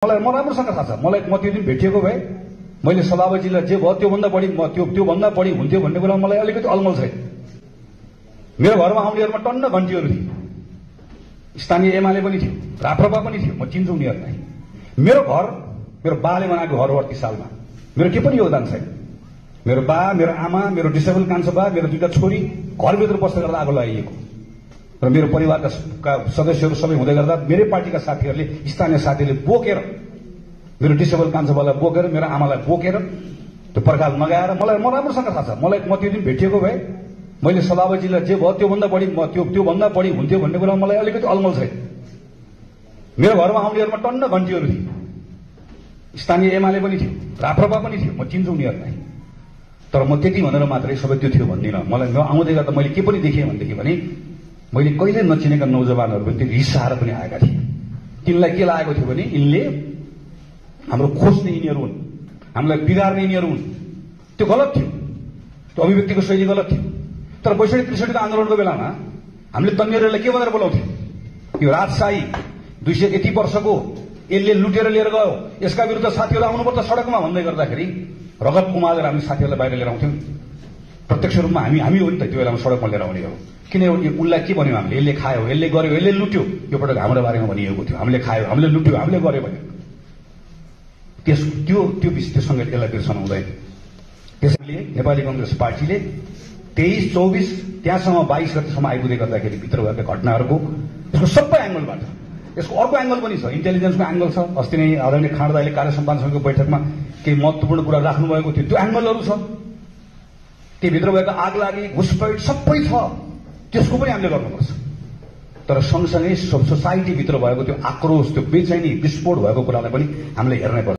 मलाई राम्रोसँग थाहा छ। मलाई म त्यो दिन भेटिएको भए मैले सभापतिजीलाई जे भयो त्योभन्दा बढी त्योभन्दा बढी हुन्थ्यो भन्ने कुरा मलाई अलिकति अलमल छैन। मेरो घरमा आउनेहरूमा टन्न घन्टीहरू थिए, स्थानीय एमाले पनि थियो, राप्रपा पनि थियो, म चिन्छु उनीहरूलाई। मेरो घर मेरो बाले बनाएको घर हो 38 सालमा। मेरो के पनि योगदान छैन। मेरो बा, मेरो आमा, मेरो डिसेबल कान्छो बा, मेरो दुईटा छोरी घरभित्र बस्दै गर्दा आगो लगाइएको र मेरो परिवारका सदस्यहरू सबै हुँदै गर्दा मेरै पार्टीका साथीहरूले, स्थानीय साथीहरूले बोकेर, मेरो डिसेबल कान्छो बालाई बोकेर, मेरो आमालाई बोकेर त्यो पर्खाल नगाएर मलाई राम्रोसँग थाहा छ। मलाई म त्यो दिन भेटिएको भए मैले सभापतिजीलाई जे भयो त्योभन्दा बढी त्योभन्दा बढी हुन्थ्यो भन्ने कुरा मलाई अलिकति अलमल छैन। मेरो घरमा आउनेहरूमा टन्न घन्टीहरू थिए, स्थानीय एमाले पनि थियो, राप्रपा पनि थियो, म चिन्छु उनीहरूलाई। तर म त्यति भनेर मात्रै सबै त्यो थियो भन्दिनँ। मलाई आउँदै गर्दा मैले के पनि देखेँ भनेदेखि भने मैले कहिले नचिनेका नौजवानहरू पनि त्यो रिसाएर पनि आएका थिए। तिनलाई के लागेको थियो भने यिनले हाम्रो खोज्ने यिनीहरू हुन्, हामीलाई बिगार्ने यिनीहरू हुन्। त्यो गलत थियो, त्यो अभिव्यक्तिको शैली गलत थियो। तर ६२-६३ को आन्दोलनको बेलामा हामीले तन्नेरलाई के भनेर बोलाउँथ्यौँ? यो राजशाही 200 यति वर्षको यसले लुटेर लिएर गयो, यसका विरुद्ध साथीहरू आउनुपर्छ सडकमा भन्दै गर्दाखेरि रगत उमालेर हामी साथीहरूलाई बाहिर लिएर आउँथ्यौँ। प्रत्यक्ष रूपमा हामी हो नि त त्यो बेलामा सडकमा लिएर आउनेहरू। किन उसलाई के भन्यौँ हामीले? यसले खायो, यसले गर्यो, यसले लुट्यो। यो पटक हाम्रो बारेमा भनिएको थियो, हामीले खायो, हामीले लुट्यो, हामीले गर्यो भन्यो। त्योसँग यसलाई बिर्सनु हुँदैन। त्यसैले नेपाली कङ्ग्रेस पार्टीले 23, 24 त्यहाँसम्म 22 गतिसम्म आइपुग्दै गर्दाखेरि भित्र भएका घटनाहरूको यसको सबै एङ्गलबाट, यसको अर्को एङ्गल पनि छ, इन्टेलिजेन्सको एङ्गल छ। अस्ति नै आदरणीय खाँड दाइले कार्य सम्पादन समितिको बैठकमा केही महत्त्वपूर्ण कुरा राख्नुभएको थियो, त्यो एङ्गलहरू छ। त्यही भित्र भएका आग लागि, घुसपैठ सबै छ, त्यसको पनि हामीले गर्नुपर्छ। तर सँगसँगै सोसाइटीभित्र भएको त्यो आक्रोश, त्यो बेचैनी, विस्फोट भएको कुरालाई पनि हामीले हेर्नै पर्छ।